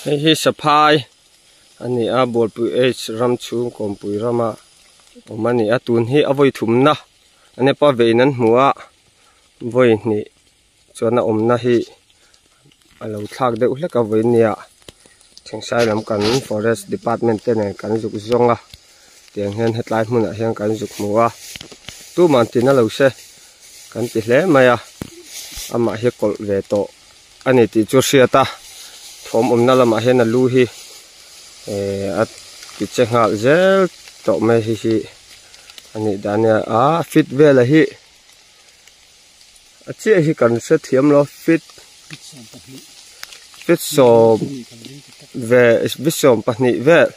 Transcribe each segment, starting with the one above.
Hei hi saphai a ni a Bualpui H ram chhung kawmpui rama awm a ni a tun hi a vawi thumna a nepa vein an hmu a vawi hnih chuan a awmna hi a lo thlak deuh hlek a vawi nia Thingsai lam kan forest department te nen kan zuk zawng a tiang hian hetlai hmunah hian kan zuk hmu a tumah tina lo se kan ti hle mai a amah hi kawlh ve tawh a ni tih chu hriat a thawm awmna lamah hian a lu hi ehh a ti che nghal zel tawh mai hi hi a nih dan a nia a fit vel a hi a chiah hi kan hre thiam lo fit fit sawm ve fit 20 vel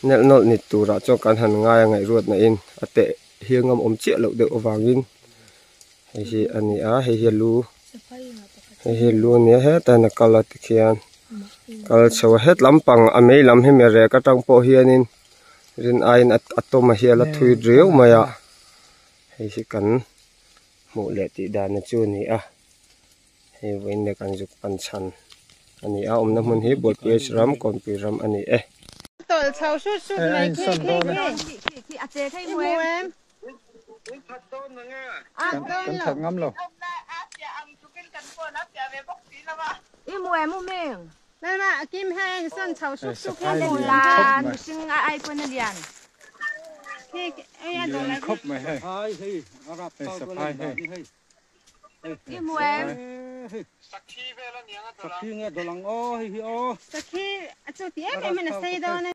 nelh nawlh ni turah chuan kan han ngai a ngaihruatna in a teh hiang awm chiah loh deuh avangin hei hi a ni a hei hi a lu hei hi lu a nia hetah hian a kal a tikhian kal chho a het lampang a mei lam hi mi rek atang pawh hianin rin aiin a tawm a hi a la thui riau mai a hei hi kan hmuh leh tih dan na chu a ni a hei vawiin leh kan zuk pan chhan a ni a awmna hmun hi Bualpui ram Kawnpui ram a ni e. Tawlh chho hrut hrut mai khi khi khi khi a che thei hmu em? Kan that ngam lo. I mu em u ming? Lalma a kim heng san chho suk suk Saphai hian lian La khawp mai. mihring a ai pawn a lian. Khi ei a dawh Lian lai khawp mai hei. Hei saphai hei. I mu em? Sakhi a chu ti em em in a sei dawn a.